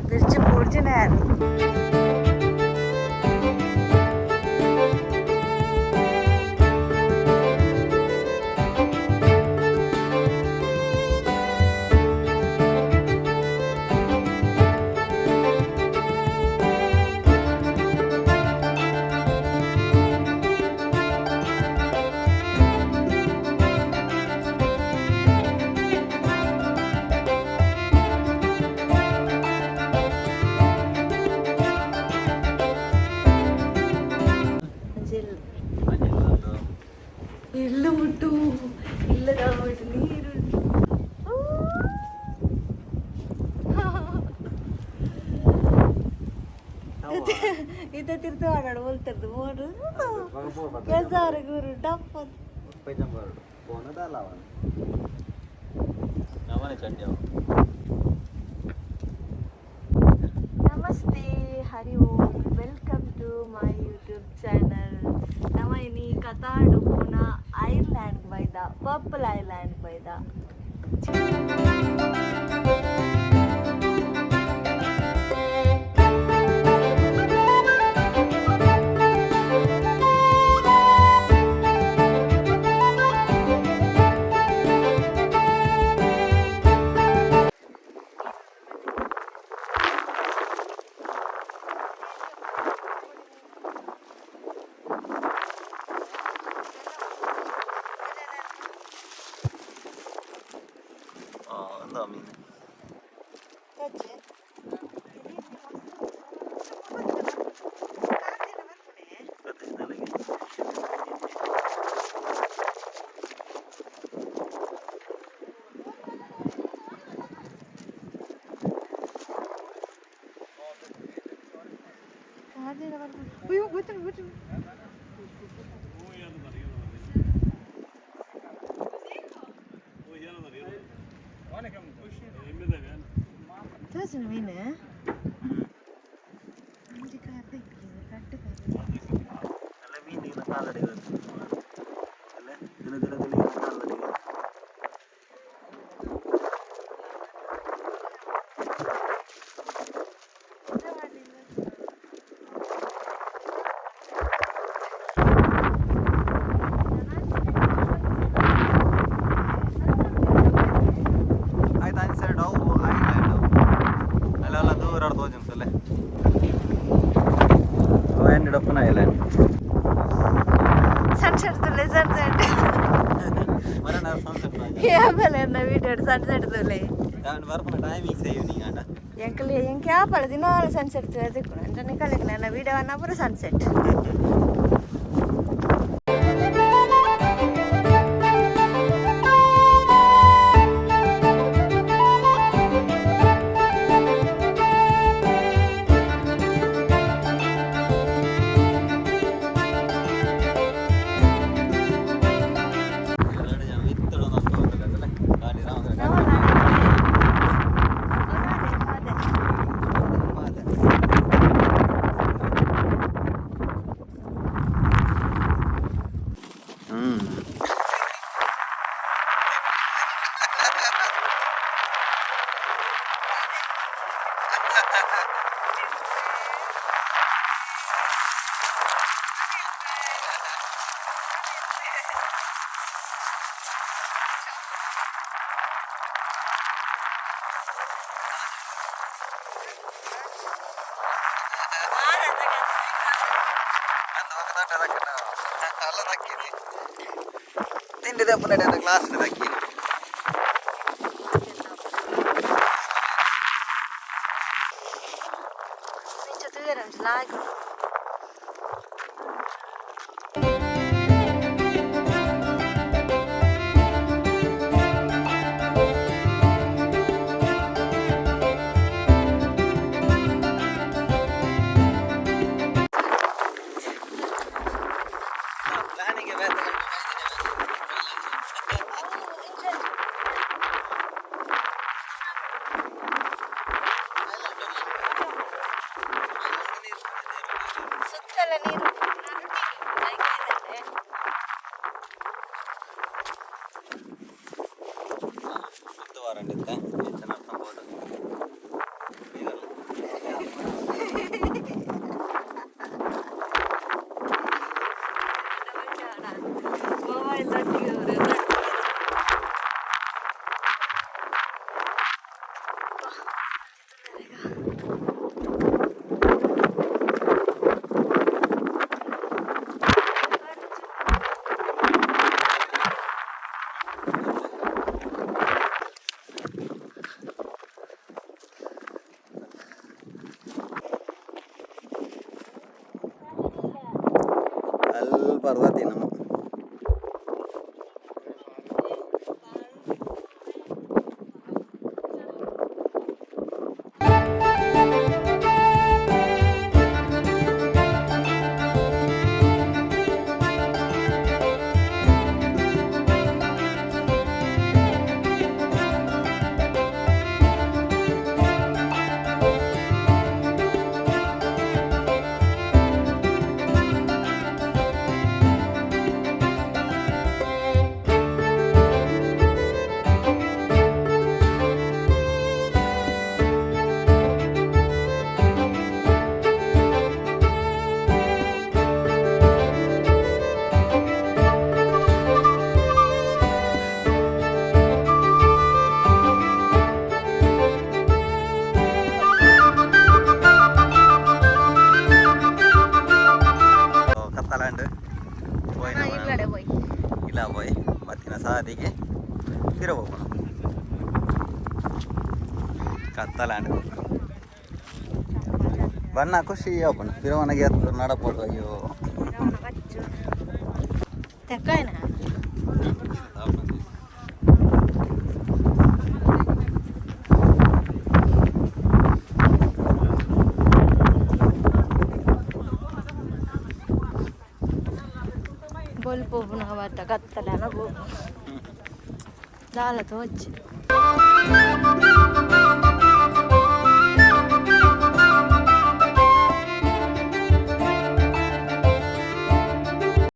Bridge ಪೂರ್ಜಿನ ಯಾರು. ಇಲ್ಲು ಮುಟ್ಟು ಇಲ್ಲದ ನೀರು. ಇದ ತಿರ್ತು ಆಡಾಡು ಹೋಲ್ತಿರ್ದು ಮೋರು ಕೆಸಾರು ಗುರು ಡಪ್ಪ. ನಮಸ್ತೆ, ಹರಿ Om. Welcome to my YouTube channel. ನಮ್ಮ ಇನಿ ಕತಾಡು ಪುನ ಐರ್ಲ್ಯಾಂಡ್ ಬೈದ, ಪರ್ಪಲ್ ಐಲ್ಯಾಂಡ್ ಬೈದ. ಅಯ್ಯೋ, ಗೊತ್ತಿಲ್ಲ ಗೊತ್ತಿಲ್ಲ. ತೋಜಿನ ಮೀನು ಒಂಜಿ ಕಾರ್ ರಡ್ಡ್ ಕಾರ್. ಅಲ್ಲ, ಮೀನಿನ ಕಾಲಡಿ ಅಲ್ಲ, ದಿನ ದಿನ ದಿನ ಕಾಲಡಿ. ಆಯ್ತು, ಅಂಚ ಸೈಡ್ ಅವು ಐಲ್ಯಾಂಡ್ ಅಲ್ಲೆಲ್ಲ ದೂರ ತೋಜುಂಟಲ್ಲೇ, ಅವು ಎಂಡ್ ಅಪ್ಪನ ಐಲ್ಯಾಂಡ್. ಸನ್ಸೆಟ್ ತುಲೆ, ಸನ್ಸೆಟ್. ಮರಣ ಸನ್ಸೆಟ್. ಯಾಪಲ ಎನ್ನ ವೀಡಿಯೋ ಸನ್ಸೆಟ್ ತುಲೆ. ಬರ್ಪುನ ಟೈಮಿಂಗ್ಸ್ ಈವ್ನಿಂಗ್ ಆಂಡ. ಎಂಕಲ್ ಎಂಕ್ ಯಾಪಲ ದಿನಾಲ ಸನ್ಸೆಟ್ ತುಲೆ ತಿಕ್ಕುನು. ಅಂಚನೆ ಕಲೆಕ್ ನನ್ನ ವೀಡಿಯೋ ಅನ್ನ ಪೂರ ಸನ್ಸೆಟ್. ಎರಡು ಜನ ಇತ್ತಡು ಒಂದು ಗಾಡಿ ರಾಮ. ಪಾದೆ. ಹ್ಮ್ ತಿಂಡಿ ದಪ್ಪನ ಕ್ಲಾಸ್ ದಕ್ಕಿ. ಲಾಯ್ಕ್. ಪ್ಲಾನಿಂಗ್. ಅಲ್ಪ ನಮ್ಮ. ಕತ್ತಲಾಂಡ್ ಪೋಯಿನ. ಇಲ್ಲಡೆ ಪೋಯಿ. ಇಲ್ಲ, ಪೋಯ್ ಬತ್ತಿನ ಸಾದಿಗೆ ಪಿರ ಪೋಪುನ. ಕತ್ತಲಾಂಡ್ ಬಣ್ಣ ಖುಷಿ ಆಪುಂಡು. ಪಿರವನಗೆ ನಡಪೋಡು, ಅಯ್ಯೋ. ತೆಕ್ಕಾಯನ. ಬೊಲ್ಪು ಬತ್ತ, ಕತ್ತಲ ಪೋಪು, ದಾಲ ತೋಚಿ.